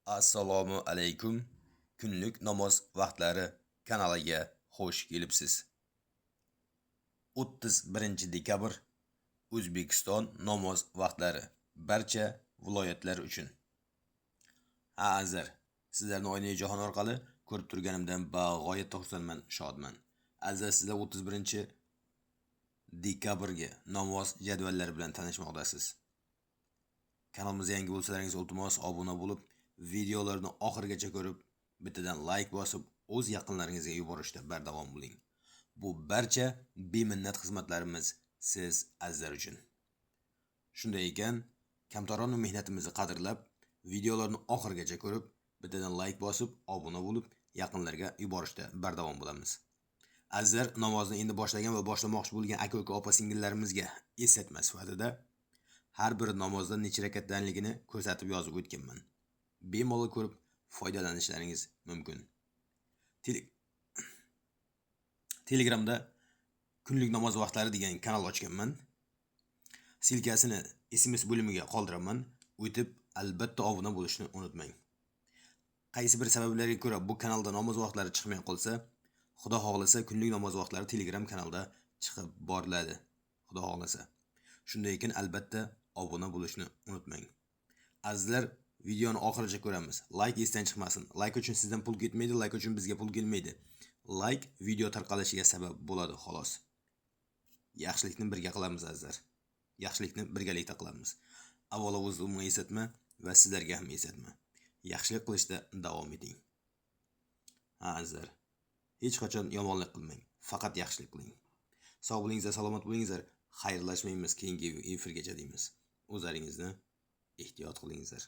Assalomu alaykum. Kunlik namoz vaqtlari kanaliga xush kelibsiz. 31 dekabr O'zbekiston namoz vaqtlari barcha viloyatlar uchun. Ha, azizlar, sizlarni oynai jahon orqali ko'rib turganimdan bag'oyatda xursandman, shodman. Azizlar, sizlar 31 dekabrga namoz jadvallari bilan tanishmoqdasiz. Kanalimizga yangi bo'lsalaringiz, iltimos obuna bo'lib, videolarni oxirigacha ko'rib, bittadan like bosib, o'z yaqinlaringizga yuborishda bardavom bo'ling. Bu barcha beminnat xizmatlarimiz siz azizlar uchun. Shunday ekan, kamtarona mehnatimizni qadrlab, videolarni oxirigacha ko'rib, bittadan like bosib, obuna bo'lib, yaqinlarga yuborishda bardavom bo'lamiz. Azizlar, namozni endi boshlagan va boshlamoqchi bo'lgan aka-uka, opa-singillarimizga eslatma sifatida har bir namozda necha rakatdanligini ko'rsatib yozib o'tganman. Bemalol ko'rib foydalanishlaringiz mumkin. Telegramda kunlik namoz vaqtlari degan kanal ochganman. Silkasini SMS bo'limiga qoldiraman. O'tib albatta obuna bo'lishni unutmang. Qaysi bir sabablarga ko'ra bu kanalda namoz vaqtlari chiqmay qolsa, Xudo xohlasa kunlik namoz vaqtlari Telegram kanalda chiqib boriladi. Xudo xohlasa. Shunday ekan, albatta obuna bo'lishni unutmang. Azizlar, videoni oxirigacha ko'ramiz. Like esdan chiqmasin. Like uchun sizdan pul ketmaydi, like uchun bizga pul kelmaydi. Like video tarqalishiga sabab bo'ladi, xolos. Yaxshilikni birga qilamiz, azizlar. Yaxshilikni birgalikda qilamiz. Avvalo o'zimga eslatma va sizlarga ham eslatma. Yaxshilik qilishda davom eting. Ha, azizlar, hech qachon yomonlik qilmang, faqat yaxshilik qiling. Sog' bo'lingizlar, salomat bo'lingizlar. Xayrlashmaymiz, keyingi efirgacha deymiz. O'zlaringizni ehtiyot qilingizlar.